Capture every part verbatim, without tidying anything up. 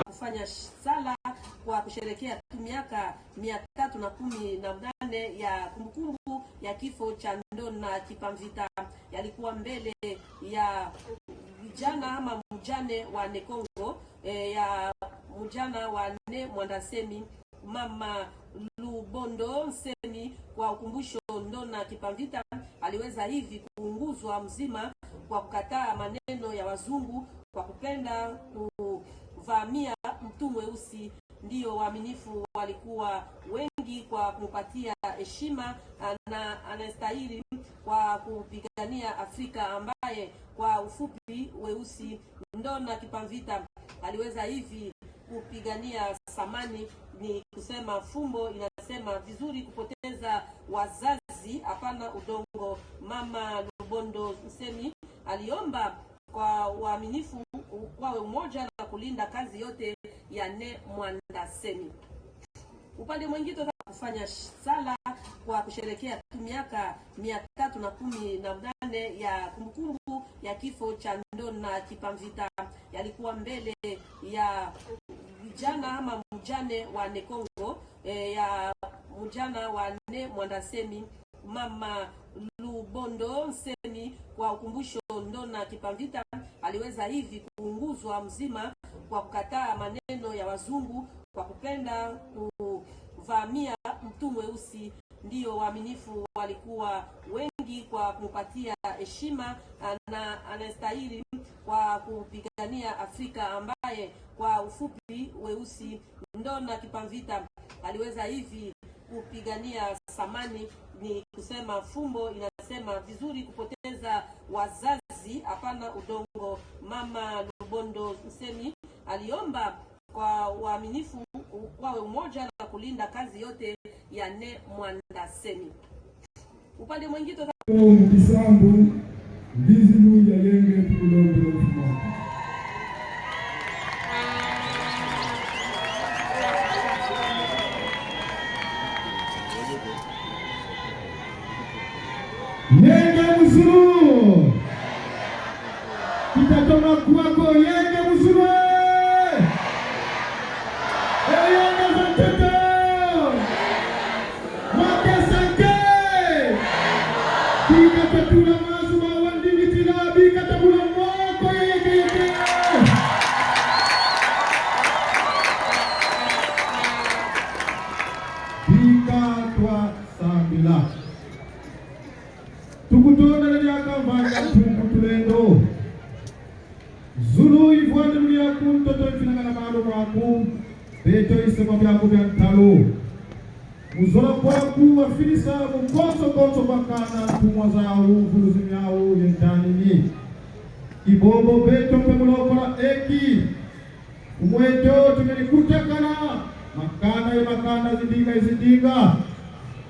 Kufanya sh-, sala kwa kusherekea tu miaka mia tatu na kumi na mnane ya kumbukumbu ya kifo cha Ndona Kipamvita. Yalikuwa mbele ya vijana ama mjane wa Ne Kongo, eh, ya mjana wa Ne Mwanda Nsemi, Mama Lubondo Nsemi, kwa ukumbusho Ndona Kipamvita aliweza hivi kuunguzwa mzima kwa kukataa maneno ya wazungu, kwa kupenda kuvamia mtu mweusi. Ndio waaminifu walikuwa wengi kwa kumpatia heshima, ah, na anastahili kwa kupigania Afrika, ambaye kwa ufupi weusi. Ndona Kipamvita aliweza hivi kupigania samani, ni kusema fumbo inasema vizuri kupoteza wazazi, hapana udongo. Mama Lubondo Nsemi aliomba kwa waaminifu wawe umoja na kulinda kazi yote ya Ne Mwanda Nsemi. Upande mwingi, tuta kufanya sh-, sala kwa kusherekea tu miaka mia tatu na kumi na mnane ya kumbukumbu ya kifo cha Ndona Kipamvita. Yalikuwa mbele ya vijana ama mjane wa Ne Kongo, eh, ya mjana wa Ne Mwanda Nsemi, Mama Lubondo Nsemi, kwa ukumbusho Ndona Kipamvita aliweza hivi kuunguzwa mzima kwa kukataa maneno ya wazungu, kwa kupenda kuvamia mtu mweusi. Ndio waaminifu walikuwa wengi kwa kumpatia heshima, ah, na anastahili kwa kupigania Afrika, ambaye kwa ufupi weusi. Ndona Kipamvita aliweza hivi kupigania samani, ni kusema fumbo inasema vizuri kupoteza wazazi, hapana udongo. Mama Lubondo Nsemi aliomba kwa waaminifu wawe umoja na kulinda kazi yote ya Ne Mwanda Nsemi. Upande mwingi, tuta Mu bisambu, mbizi luya yenge tukulombe mfumu. Yenge mu zulu. Kitatoma kwako, yenge mu zulu. E yenge za ntete. Makesa ke. Bika tatula mazu ma wandingitila, bika tabula moko ye yeke yeke. Bika twasambila. Tukutonda na diaka mvanga Mpungu Tulendo. Zulu ivwanda luyaku, ntoto ifinangana malu maku, beto isemwa biaku bia ntalu. Mu zola kwaku wafidisa mu konso konso kwa kana ntumwa zau, mvuluzi miau ye ntanini. I bobo beto mpe mu lokola eki. Mfumu eto tumeni kutakana, makanda ye makanda, zindinga ye zindinga.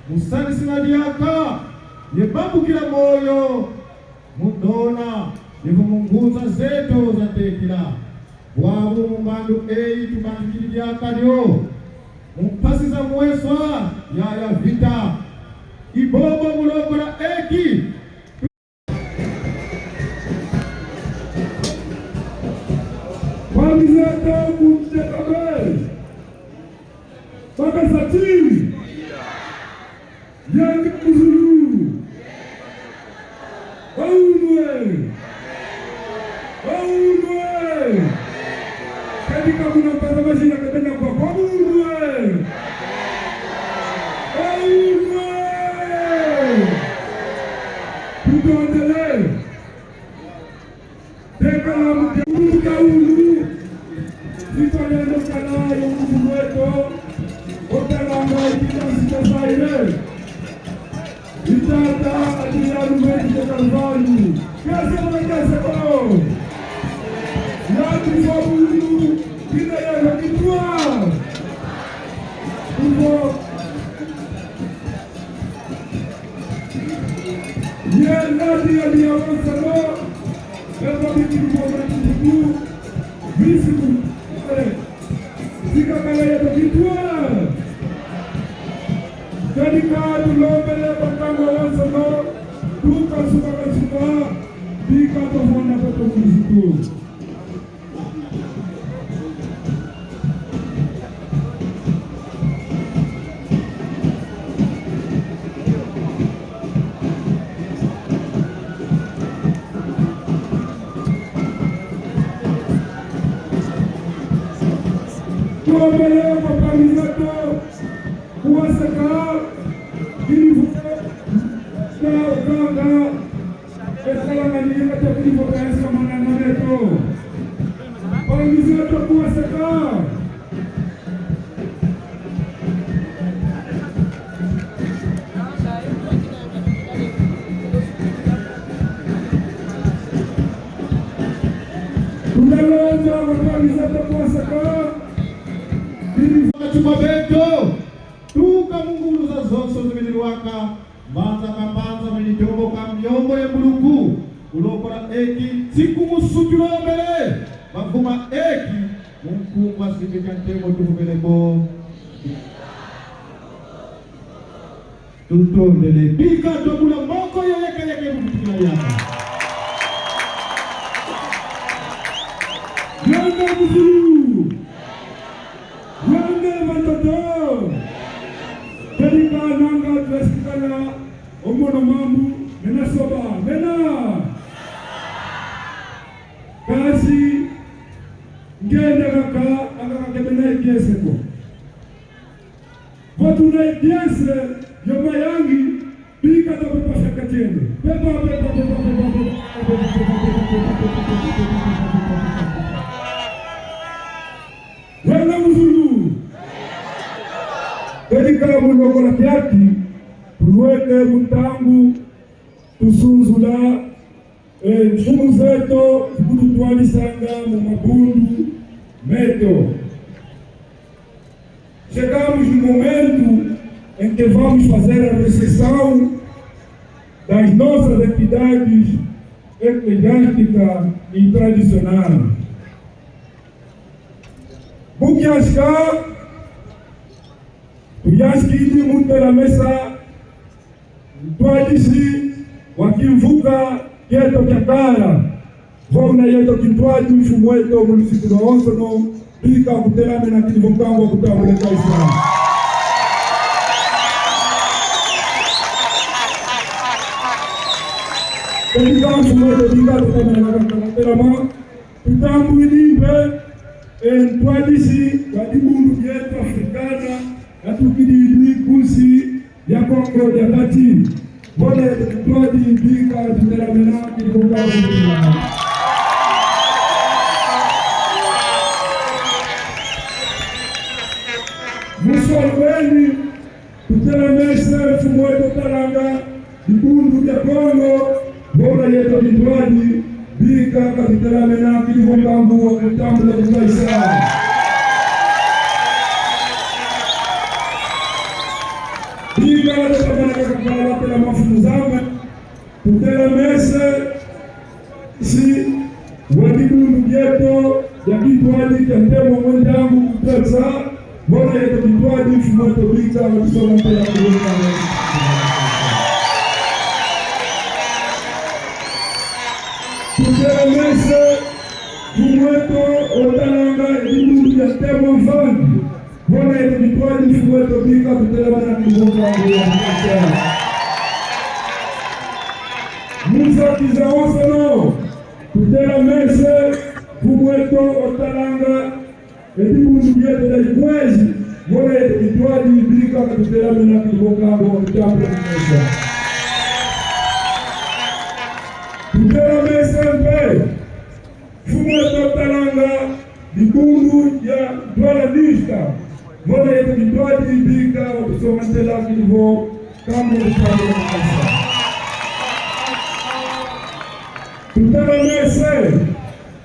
Mu sadisila diaka ye bambukila moyo, mu ndona ye vo mu ngunza zeto zatekila. Bwabu mu mbandu eyi tubanzikidi diaka dio, mu mpasi za mweswa ya, ya vita. I bobo mu lokola eki. Bamizete kuntekabe. Bakasati. Yanga mu zulu. Baulwe. Baulwe. Kadika kuna mpata majina katena kwa, baulwe. Baulwe. Tutondele. Tekala mu diambu dia ulu, zitolendo kala yo ulu weto, otalanga i tata Sita Zaire. I tata Adriano Mendes de Carvalho. Kese mwe kese ko. Ya tufa ulu, kina ya la kitwa. Tufa. Ye nati ya diawonsono, eva biti mvoma tutu, bisi ku, eh, zikakala ya bakitwa. Kadika tulombele bantangu awonsono, tuka suka kasuka, bika tuvona kwa Kristu. Tuombele kwa pamizeto, kuwaseka, kilifu, na ukanga, Esalanga ni yeka tokili vo kayansi ka mana na neto. Bamizete kuwaseka. Tunalonza bamizete kuwaseka. Bini vatu ba beto. Tuka mu ngulu zazonso zimeni lwaka. Mbanza ka mbanza meni tomboka, miombo ye mbuluku. Mu lokola eki, nsiku mu sutu lombele. Bavuma eki, mu nkumbu a Nzimbi kia ntemo tuvumele bo. Tutondele, bika tubula moko ye yeka yeka mu kutukila yaka. Yanga mu zulu. Yanga va ntoto. Kadika nanga twesikala, o mono mambu, mena soba, mena. Kansi, ngienda kaka, aka kaka mena ye kiese ko. Vo tuna ye kiese, yo mayangi, bika ta pepa fiaka tiende. Pepa, pepa, pepa. Wena mu zulu. Kadika mu lokola kiaki, tulweke mu ntangu, tusunzula, e, mfumu zeto, zikututwadisanga mu mabundu meto. Chegamos no momento em que vamos fazer a recepção das nossas entidades eclesiásticas e tradicionais. Bu kiaska, bu kiaski idi mu telamesa ntwadisi wa kimvuka kieto kia kala. Vo una yeto kintwadi, mfumu eto, mu luzitu lwawonsono, bika kutelamena kidi vo nkangu a kutambula kaisa. Bika mfumu eto, bika kutelamena kaka kutelama. Tutambwidi mpe, e, ntwadisi wa dibundu dieto Afrikana, atukididi ku nsi ya Kongo dia Kati. Bole tutwadi bika tutelamena kidi vo nkangu a kutambula. Mu solo weni, Tutelamese mfumu eto Talanga, dibundu dia Kongo, mvona yeto kintwadi, bika katutelamena kidi vo nkangu wa kutambula kukaisa. Bika tutamana kaka kala batela mfumu zame, tutelamese si wa dibundu dieto dia kintwadi kia ntemo mwe ntangu kutesa, mvona yeto kintwadi mfumu eto bika watusonga mpela kulonga. Tutelamese mfumu eto o Talanga e dibundu dia ntemo mvangi, mvona yeto kintwadi mfumu eto bika tutelamena kidi vo nkangu wa kutesa. Mu nza kizawonsono, tutelamese mfumu eto o Talanga e dibundu dieto dia ikwezi, mvona yeto kintwadi bika katutelamena kidi vo nkangu wa kutambula kukaisa. Tutelamese mpe mfumu eto Talanga, dibundu dia ntwala vista, mvona yeto kintwadi bika watusonga ntela kidi vo nkangu wa kutambula kukaisa. Tutelamese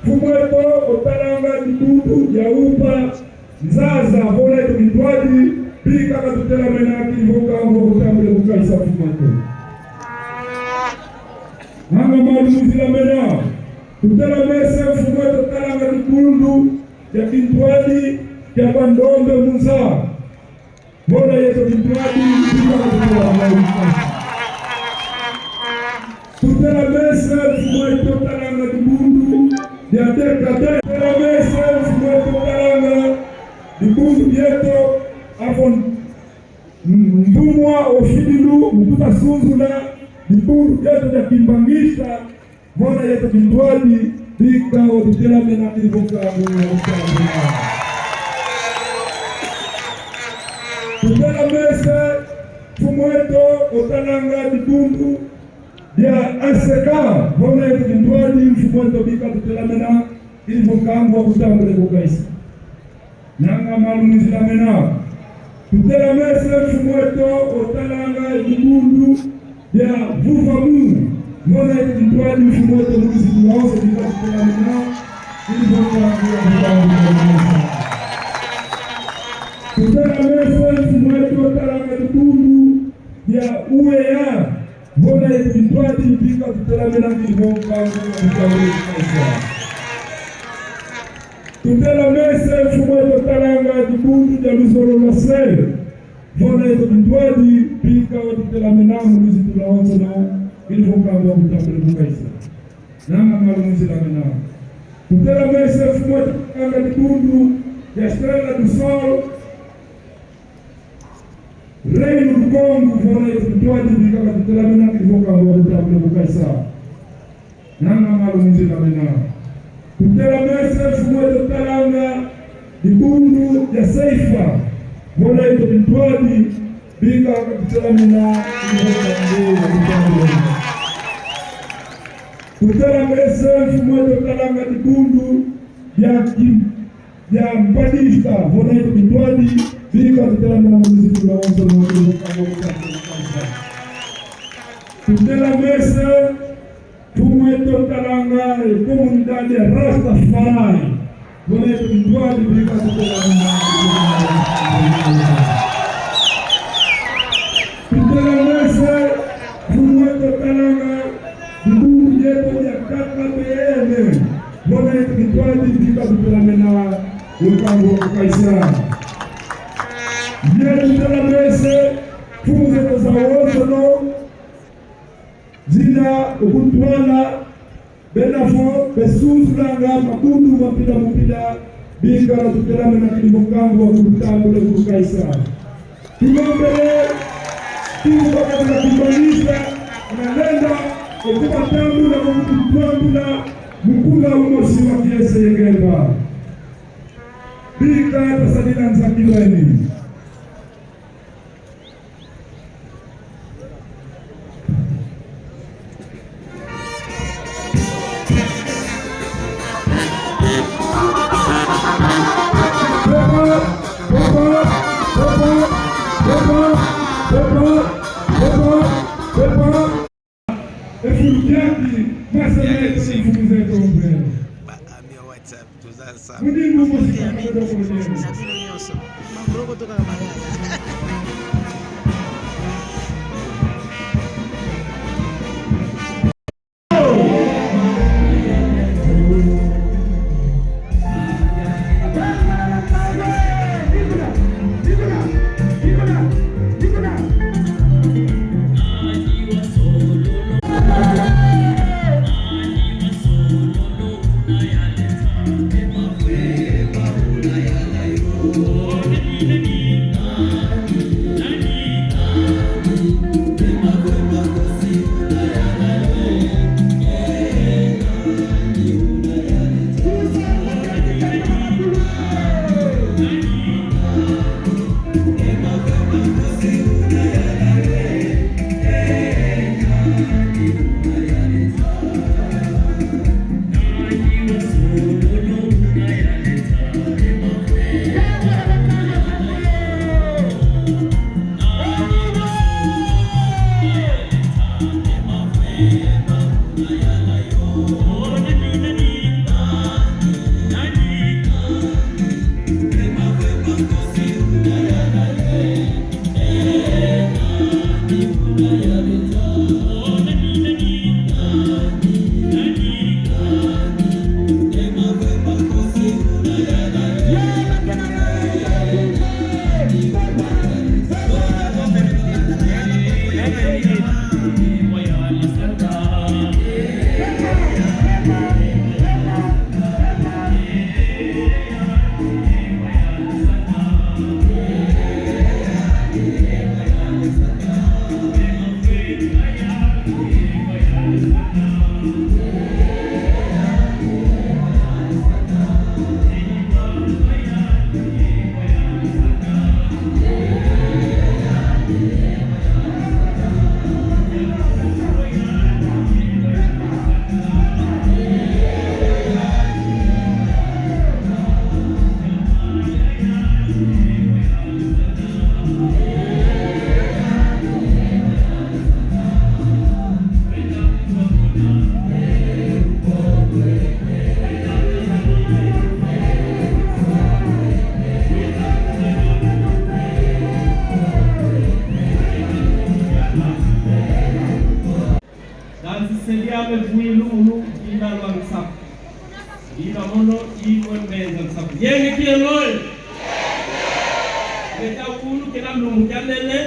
mfumu eto o Talanga, dibundu dia upa nzaza, mvona yeto kintwadi bika katutelamena kidi vo nkangu wa kutambula kukaisa mfumu eto. Nanga malu mu nzila mena, tutelamese mfumu eto Talanga, dibundu dia kintwadi dia bandombe mu nza, mvona yeto kintwadi bika katutelamena. Tutelamese mfumu eto Talanga, dibundu dia dekade. Tutelamese mfumu eto Talanga, dibundu dieto avo ndumwa o fidilu mu kuta sunzula dibundu dieto dia kimbanguista, mvona yeto kintwadi bika watutelamena kidi vo nkangu wa kutambula. Tutelamese mfumu eto o Talanga, dibundu dia A C K, mvona yeto kintwadi mfumu eto bika tutelamena kidi vo nkangu wa kutambula kukaisa. Nanga malu mu nzila mena, tutelamese mfumu eto o Talanga e dibundu dia vuvamu, mvona yeto kintwadi mfumu eto mu luzitu lwawonso bika tutelamena kidi vo nkangu wa kutambula kukaisa. Tutelamese mfumu eto Talanga, dibundu dia U E A, mvona yeto kintwadi bika tutelamena kidi vo nkangu wa kutambula kukaisa. Tutelamese mfumu eto Talanga, dibundu dia luzolo lwa se, mvona yeto kintwadi bika watutelamena mu luzitu lwawonsono kidi vo nkangu wa kutambula kukaisa. Nanga malu mu nzila mena, tutelamese mfumu eto Talanga, dibundu dia Estrela do Sol, Reino do Congo, mvona yeto kintwadi bika katutelamena kidi vo nkangu wa kutambula kukaisa. Nanga malu mu nzila mena, tutelamese mfumu eto Talanga, dibundu dia Ceifa, mvona yeto kintwadi bika katutelamena kidi vo nkangu wa kutambula. Tutelamese mfumu eto Talanga, dibundu dia Kim-, dia Mbadista, mvona yeto kintwadi bika tutelamena mu luzitu lwawonsono kidi vo nkangu wa kutambula kukaisa. Tutelamese mfumu eto Talanga e comunidade Rastafari, mvona yeto kintwadi bika tutelamena. Tutelamese mfumu eto Talanga, dibundu dieto dia K K B M, mvona yeto kintwadi bika tutelamena vo nkangu wa kukaisa. Ye tutelamese mfumu zeto zawonsono zina okuntwala, bena vo besunzulanga mabundu ma mpila mu mpila, bika tutelamena kidi vo nkangu wa kutambula kukaisa. Tulombele, tuku bakatela kimbanguista, analenda okubatambula, okututwambula mu nkuna umosi wa kiese ye ngemba. Bika tasadila nzaki beni. Pepa, pepa, pepa. E fulu kiaki, masa yeto, mfumu zeto mbele. Ba ami ya WhatsApp, tuza sa. Mudingu mosi. Na bino nyonso. Maboko toka na bayaya. Kansi se diame vwilu munu dina lwa nsaku. Dina mono i mwe mbenza nsaku. Yenge kieno e! Leta wunu kena lumbu kia nene.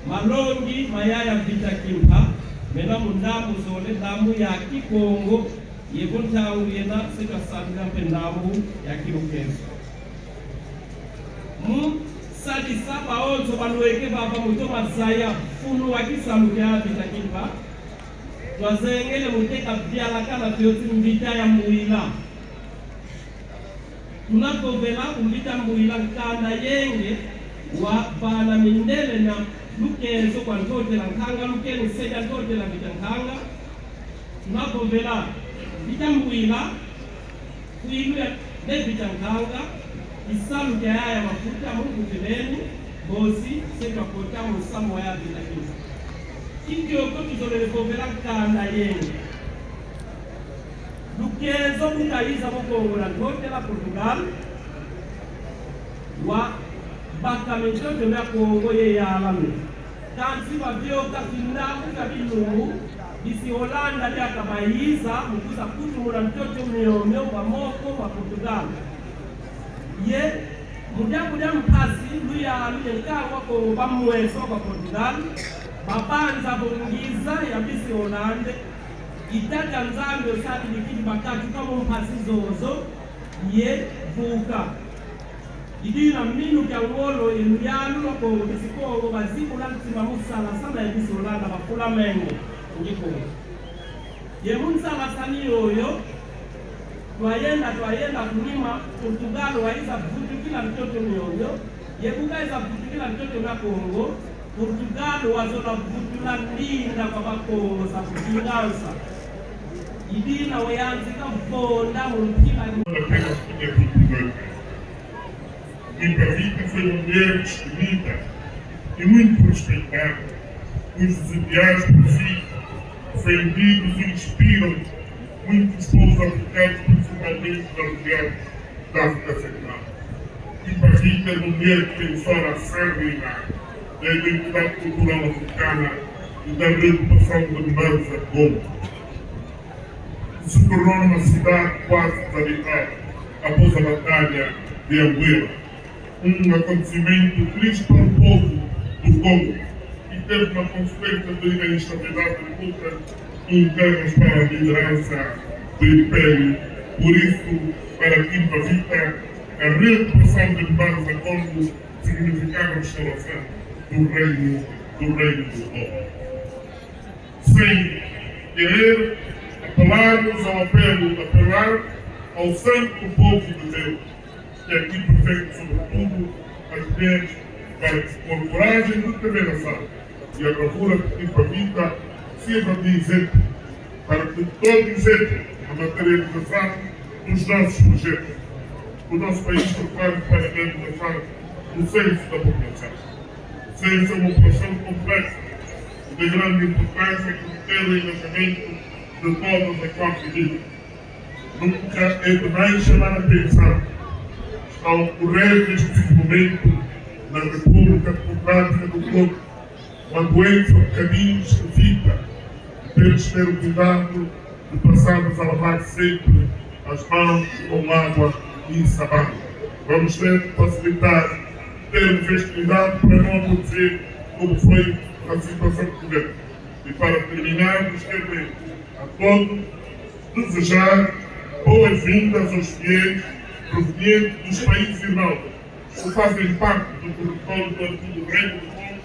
Malongi ma yaya Vita Kimpa mena mu ndambu zole, ndambu ya Kikongo, ye vo ntangu yena se twasadila mpe ndambu ya Kilukezo. Mu sadisa bawonso balweke vava mu toma zaya mfunu wa kisalu kia Vita Kimpa, twazengele mu teka vialakana fioti Mvita ya Mbwila. Tuna vovela ku Mvita Mbwila nkanda yenge wa vana mindele na Lukezo kwa Ntotela Nkanga Lukeni, se dia Ntotela Vita Nkanga. Tuna vovela Mvita Mbwila, kwilu ya Ne Vita Nkanga, kisalu kia yaya Mafuta mu kuteleni, bosi se twakota mu nsamu wa yaya Vita Kimpa. Kikiokio tuzolele vovela nkanda yenge. Lukezo bu kayiza mu Kongo dia Ntotela, Portugal, wabaka mintoto mia Kongo ye yalame. Kansi bavioka findangu fia bilumbu, bisi Holanda biakaka bayiza mu kwiza kutumuna ntoto miomio va moko ma Portugal. Ye mu diambu dia mpasi, luyalu ye nkangu wa Kongo bamwesa kwa Portugal, babanza vo ngiza ya bisi Holanda i Tata Nzambi osadidi kidi bakatuka mu mpasi zozo ye vuka. I dina minu kia ngolo ye luyalu lwa Kongo, bisi Kongo bazibula ntima mu salasana ye bisi Holanda, ba Flamengo, ngi Kongo. Ye mu nsalasani yoyo, twayenda, twayenda ku nima, Portugal wayiza vutukila ntoto miomio, ye bu kayiza vutukila ntoto mia Kongo, Portugal wazola vutula ndinga kwa Bakongo za kukingansa. I dina wayantika vonda mu mpila. Apenas tinha Portugal. Kimpa Vita foi um deles que Vita E muito respeitado. Os ideais por si defendidos inspiram muitos povos africanos, principalmente os refugiados da África Central. Kimpa Vita é uma mulher defensora acérrima da identidade cultural africana e da reocupação de Mbanza Kongo, que se tornou numa cidade quase desabitada após a Batalha de Anguera, um acontecimento triste para o povo do Congo, que teve uma consequência de instabilidade política e interna para a liderança do Império. Por isso, para Kimpa Vita, a reocupação de Mbanza Kongo significava a restauração do reino, do reino do Congo. Sem querer, apelarmos ao apelo, apelar ao santo povo de Deus, que aqui presente, sobretudo as mulheres, para que, com a coragem, determinação e a bravura de Kimpa Vita, sirva de exemplo para que todo exemplo a materialização dos nossos projetos, o nosso país prepara para a realização do censo da população. O censo é uma operação complexa e de grande importância que requer o engajamento de todas as forças vivas. Nunca é demais chamar a atenção. Está a ocorrer neste momento na República Democrática do Congo uma doença um bocadinho esquisita. Temos que ter o cuidado de passarmos a lavar sempre as mãos com água e sabão. Vamos ter que facilitar, termos este cuidado para não acontecer como foi a situação que tivemos. E para terminar, nos quero a todos desejar boas-vindas aos fiéis provenientes dos países irmãos que fazem parte do território do antigo Reino do Congo,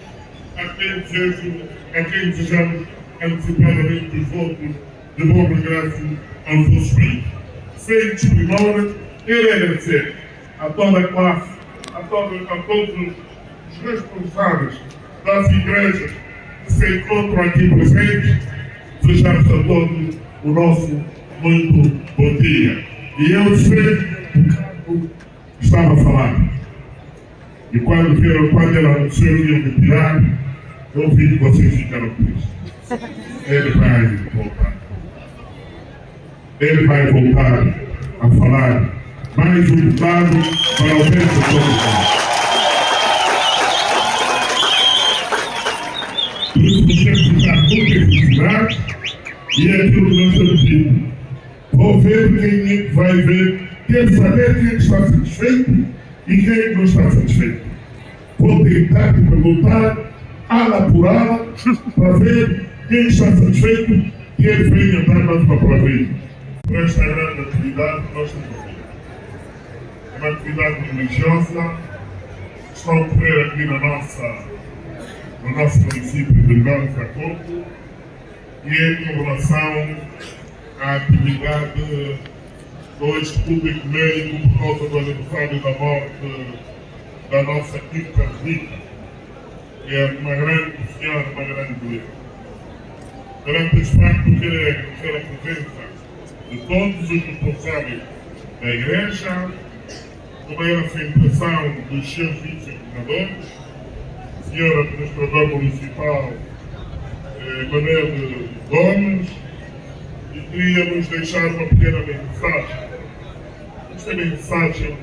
a quem desejo, a quem desejamos antecipadamente os votos de bom regresso aos vossos países. Sem desprimor, quero agradecer a toda a classe, a todos, a todos os responsáveis das igrejas que se encontram aqui presentes, desejar-vos a todos o nosso muito bom dia. E eu sei, estava a falar, e quando vieram, quando ele anunciou que iam me tirar, eu vi que vocês ficaram tristes. Ele vai voltar. Ele vai voltar a falar mais um bocado para o bem de todos nós. Por isso, nós temos que dar muita felicidade e é aquilo que nós estamos pedindo. Vou ver quem é que vai ver, quero saber quem é que está satisfeito e quem é que não está satisfeito. Vou tentar perguntar, ala por ala, para ver quem está satisfeito e ele vem andar mais uma palavrinha. Por esta grande atividade que nós temos aqui. É uma atividade religiosa, está a ocorrer aqui na nossa, no nosso município de Mbanza Kongo, e é com relação à atividade do Instituto Ecumênico por causa do aniversário da morte da nossa querida Rita, que é uma grande senhora, uma grande mulher. Perante este facto, quero agradecer a presença de todos os responsáveis da Igreja, como era a sensação dos seus vice-governadores, senhor administrador municipal, eh, Manuel Gomes, e queríamos deixar uma pequena mensagem. Esta mensagem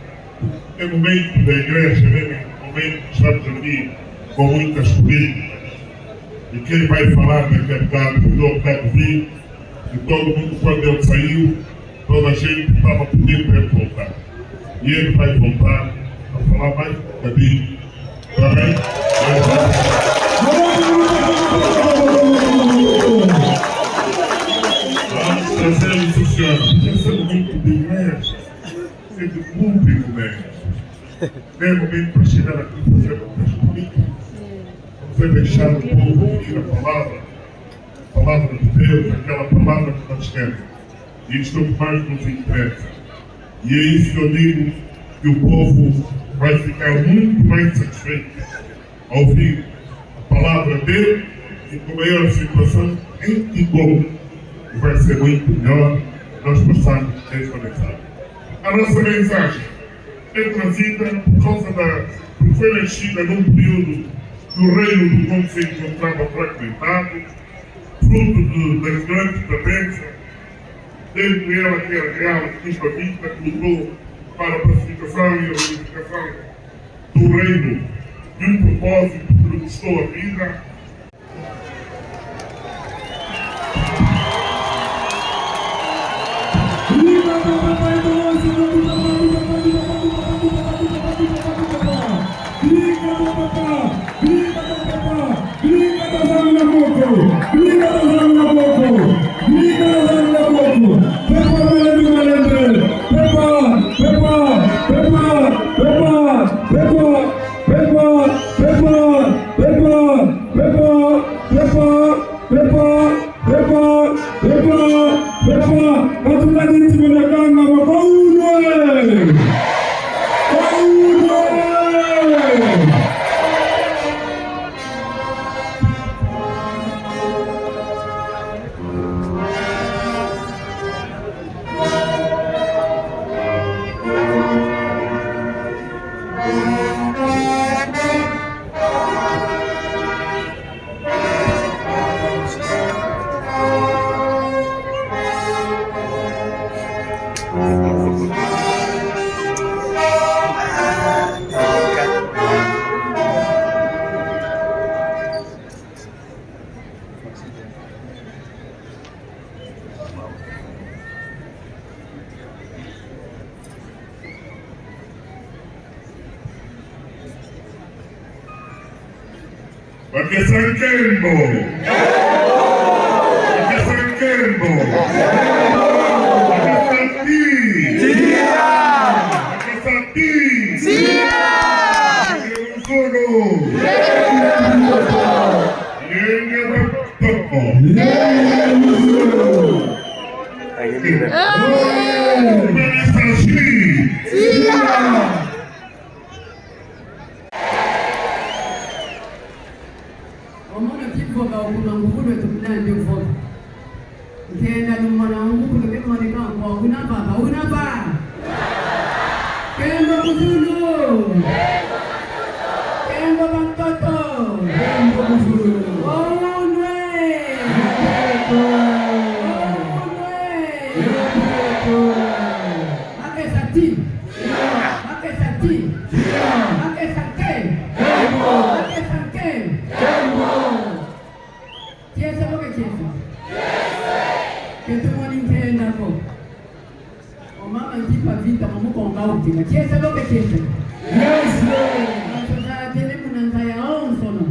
é momento da igreja, né? Momento que estamos aqui com muitas políticas. E quem vai falar daqui a bocado, porque eu quero ouvir, e todo mundo, quando ele saiu, toda a gente estava pedindo para ele voltar. E ele vai voltar a falar mais um bocadinho. Está bem? Vai voltar. Vamos trazer o senhor. Esse é muito bem, né? É de público, né? Mesmo bem para chegar aqui, fazer um texto bonito. Vamos deixar o povo ouvir a palavra, a palavra de Deus, aquela palavra que nós queremos. Isto é o que mais nos interessa. E é isso que eu digo, que o povo vai ficar muito mais satisfeito ao ouvir a palavra dele e com maior aceitação em Kikongo. E vai ser muito melhor nós passarmos esta mensagem. A nossa mensagem é trazida por causa da, porque foi nascida num período do reino do mundo se encontrava fragmentado, fruto do, das grandes potências, dentre elas que era a Guerra de Quinta Vista, que lutou para a pacificação e a reunificação do reino de um propósito que lhe custou a vida. Pepa, Malembe, Malembe. Pepa, Malembe, Malembe. Pepa, pepa, pepa, pepa, pepa, pepa, pepa, pepa, pepa, pepa, pepa, pepa, pepa, pepa, pepa, pepa. Batu ka nti mona kanga ma baunwe. Baunwe. Bakesa nkembo. Bakesa nkembo. Bakesa ti. Bakesa ti. Bakesa ti. Bakesa ti. Yenge bakoko. Yenge bakoko. Omona ti vova, okuna nguvulu eto kuna nde vova. Nkenda lumona nguvulu ke mone ka ngwa una vava, una va. Nkembo ku zulu. Nkembo bantoto. Nkembo ku zulu. Ounwe. Nkembo. Ounwe. Nkembo. Bakesa ti. Bakesa ti. Bakesa nke. Bakesa nke. Kiese bo ke kiese. Ke tumoni nkenda ko. O mama Nkipa Vita, mama Mukongo utika. Kiese bo ke kiese. Kiese. Basosa tele kuna nza yawonsono.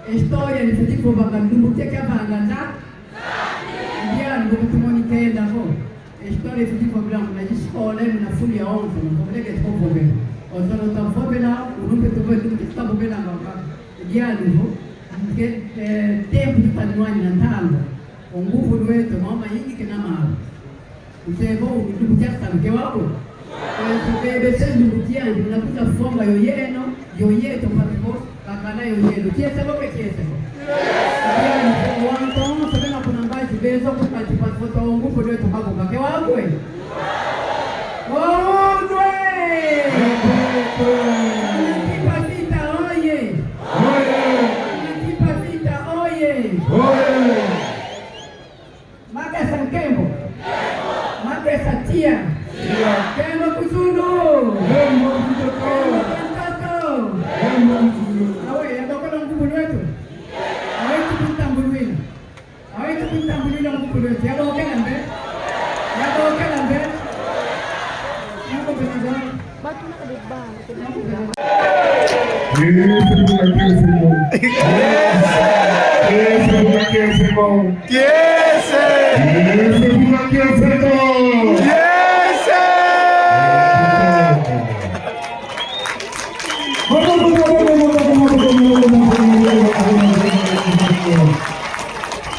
História ni fiti ko banga ndumbu kia kia banga nza. Ndia ndumbu tumoni nkenda ko. História fiti ko blanco na escola, na fulu yawonsono. Ko leke ko vovela. Ozono ta vovela, unu mpe tu vovela, tu vovela ngamba. Diálogo, que, eh, tempo de Tanwani na ntango. O nguvulu eto, mama yingi kena mawu. Nzebo, ndumbu kia salu ke wako. Kwa sababu se ndumbu kia, ndumbu na kuta fonga yo yeno, yo yeto, papi ko, kakala yo yeno. Kiese bo ke kiese bo. Diálogo, wanto, sabe na kuna mbazi, bezo, kukati, papi ko, nguvulu eto, bako, ke wako, eh. Ounwe! Mama Nkipa Vita oye! Mama Nkipa Vita oye! Bakesa nkembo! Bakesa tiya! Nkembo ku zulu! Nkembo ku ntoto! Awe, ya bakolo nguvulu eto. Awe, tukutambulwila. Awe, tukutambulwila nguvulu eto. Ya bokela mbe. Ya bokela mbe. Ya bokela mbe. Kiese bo ke kiese bo. Kiese bo ke kiese bo. Kiese. Kiese bo ke kiese bo. Kiese.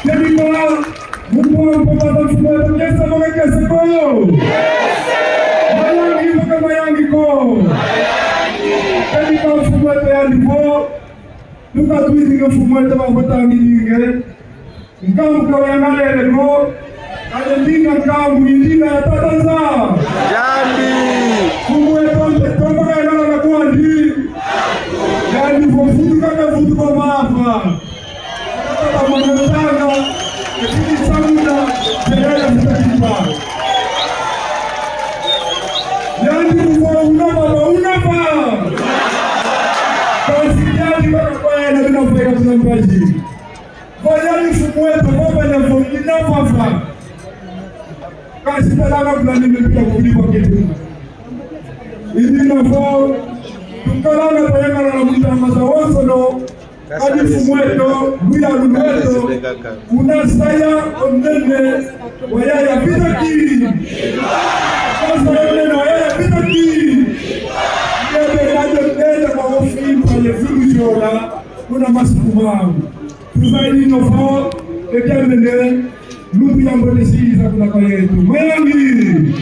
Teddy Boy, mukwa mpota za mfumu eto, kiese bo ke kiese bo. Mayangi bo ke mayangi ko. Teddy Boy, mfumu eto yandi vo. Tuka twizidi mfumu eto bavotangidinge. Nkambu ka yangalele ko, kadi ndinga nkambu i ndinga ya Tata Nza. Yandi. Mfumu eto nte tomba ka yangala na kwandi. Yandi vo vutuka ka Vutuka vava. Tata Mwana Ntanga, ekili samuna, General Vita Kimpa. Yandi mvo una vava, una vava. Kansi yandi baka kwa yandi na vega kuna mbazi. Vo yandi mfumu eto, vava na vo una vava. Kansi talanga kuna nime pita kubili kwa ketu. I dina vo, tukalanga tayangana na mutanga zawonsono, kadi mfumu eto, luyalu lweto, una saya o nene wa yaya Vita Kimpa. Una saya o nene wa yaya Vita Kimpa. Yebe na yo nene kwa ofimpa ye zulu yola, una masiku mau. Tuzayidi ino vo, e diambu eno, lumbu ya mbote siza kuna kwa yeto. Mayangi!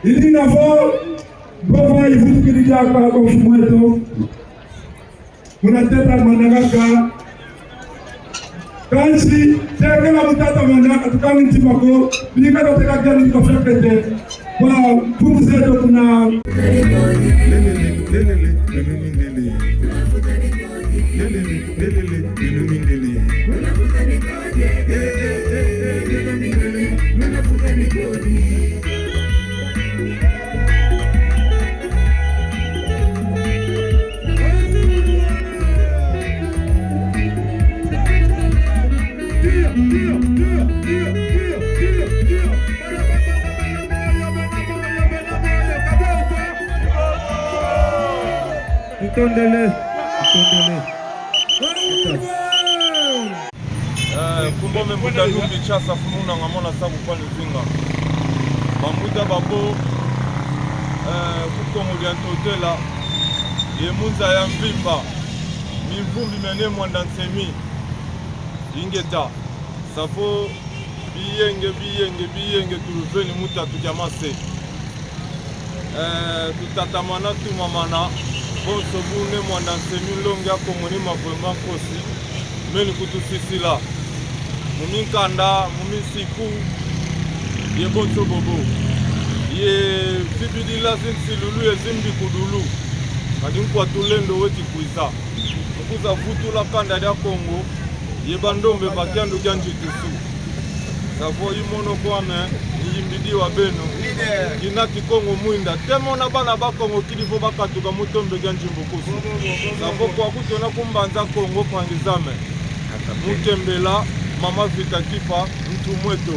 I dina vo, vova ivutukidi diaka kwa mfumu eto. Kuna teta managaka. Kansi, tekela mu tata managaka, tukangi ntima ko, bika tateka diani kwa fekete. Kwa mfumu zeto kuna. Tutondele, tutondele. Eh, nkumbu ame Mbuta Lumbi Chasa, mfumu nanga mwana Sabu kwa Luzinga. Bambuta babo, eh, ku Kongo dia Ntotela, ye mu nza ya mvimba, mivumbi mia Ne Muanda Nsemi. Ingeta, savo, biyenge, biyenge, biyenge, tuluveni mu tatu kia mase. Eh, tutatamana, tumamana, bonso bu Ne Muanda Nsemi, nlongi a Kongo ni mavwemba nkosi, meni kutusisila. Mu minkanda, mu minsiku, ye bonso bobo. Ye zibidila zinsilulu ye zimbikudulu. Kadi nkwa tulendo weti kwiza. Mu kwiza vutula kanda dia Kongo, ye bandombe va kiandu kia nzitusu. Savo i mono kwame, ni yimbidi wa beno. Kina Kikongo mwinda. Te mona bana ba Kongo kidi vo bakatuka mu tombe kia nzimbukusu. Savo kwaku tuna ku Mbanza Kongo, mpangi zame. Mu kembela, Mama Vita Kimpa, ntu mweto.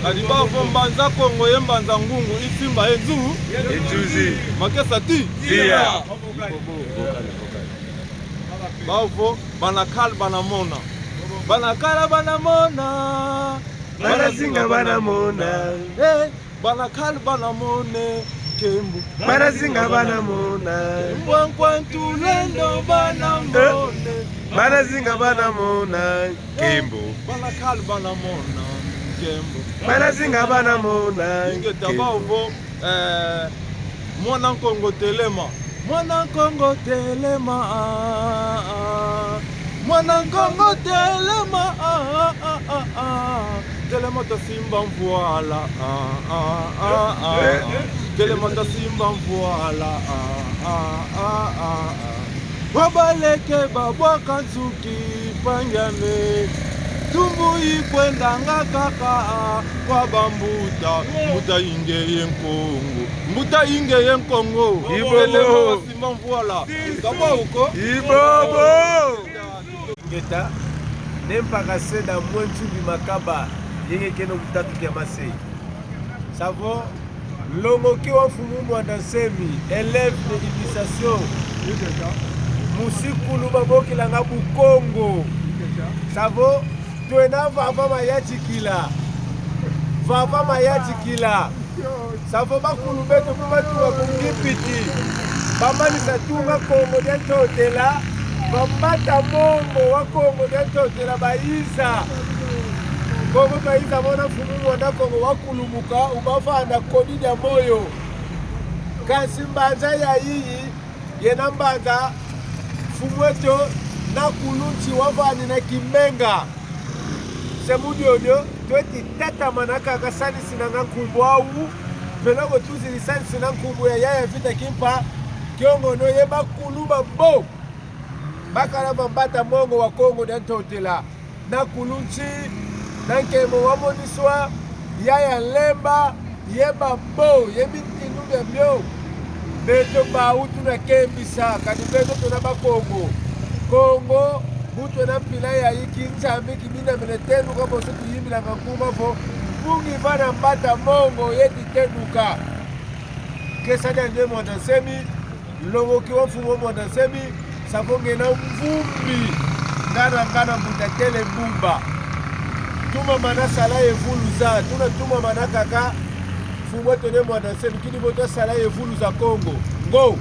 Kadi bavo Mbanza Kongo ye Mbanza Ngungu, i simba ye nzu. Ye nzuzi. Makesa ti. Tiya. Bavo, bana kala bana mona. Bana kala bana mona. Bana zinga bana mona. Eh, bana kala bana mona, nkembo. Bana zinga bana mona. Nkwa nkwa tulendo bana mona. Bana zinga bana mona, nkembo. Bana kala bana mona, nkembo. Bana zinga bana mona, ingeta nkembo. Bavo, eh, mwana Nkongo telema. Mwana Nkongo telema, ah, ah. Mwana Nkongo telema, ah, ah, ah, ah, ah. Telema ta simba mvwala, ah, ah, ah, ah, ah. Eh. Telema ta simba mvwala, ah, ah, ah, ah, ah. Kwa baleke babwaka nsuki, mpangi ame. Tumbu ikwendanga kaka, ah, kwa bambuta. Mbuta Inga ye Nkongo. Mbuta Inga ye Nkongo. Ibobo. Telema simba mvwala. Kaba uko? Ibobo. Ingeta, Ne Mpaka Seda, mwe Nsumbi Makaba, yenge keno mu tatu kia mase. Savo, nlongoki wa mfumu Muanda Nsemi, élève de initiation. Musikulu babokilanga Bukongo. Savo, twena vava mayantikila. Vava mayantikila. Savo bakulu beto ku batuka ku Ngipiti, bamanisa tunga Kongo dia Ntotela, bambata mongo wa Kongo dia Ntotela, bayiza. Kongo twayiza mona mfumu Muanda Kongo wakulumuka, ubavana kodi dia moyo. Kansi mbanza yayiyi, yena mbanza mfumu eto na kulunsi wavanina Kimbenga. Se mu diodio, tweti tatamana kaka sanisinanga nkumbu awu, peleko tuzidi sanisina nkumbu ya yaya Vita Kimpa, Kiongono ye bakulu babo bakala va Mbata Mongo wa Kongo dia Ntotela, na Kulunsi, na Nkembo wa Moniswa, Yaya Lemba, ye babo, ye bitinu biabio. Beto bawu tuna kembisa, kadi beto tuna Bakongo. Kongo, bu twena mpila yayi, kinzambi kibinamene tenuka, bonso tuyimbila nkumbu vo, mpungi vana Mbata Mongo yeti tenuka. Kesa dia nde Muanda Nsemi, longoki wa mfumu wa Muanda Nsemi, sa vo ngiena mvumbi, ngana ngana mbuta Tele Mbumba. Tumamana sala ye vuluza, tuna tumamana kaka, mfumu eto nde Muanda Nsemi, kidi vo twasala ye vuluza Kongo. Ngo!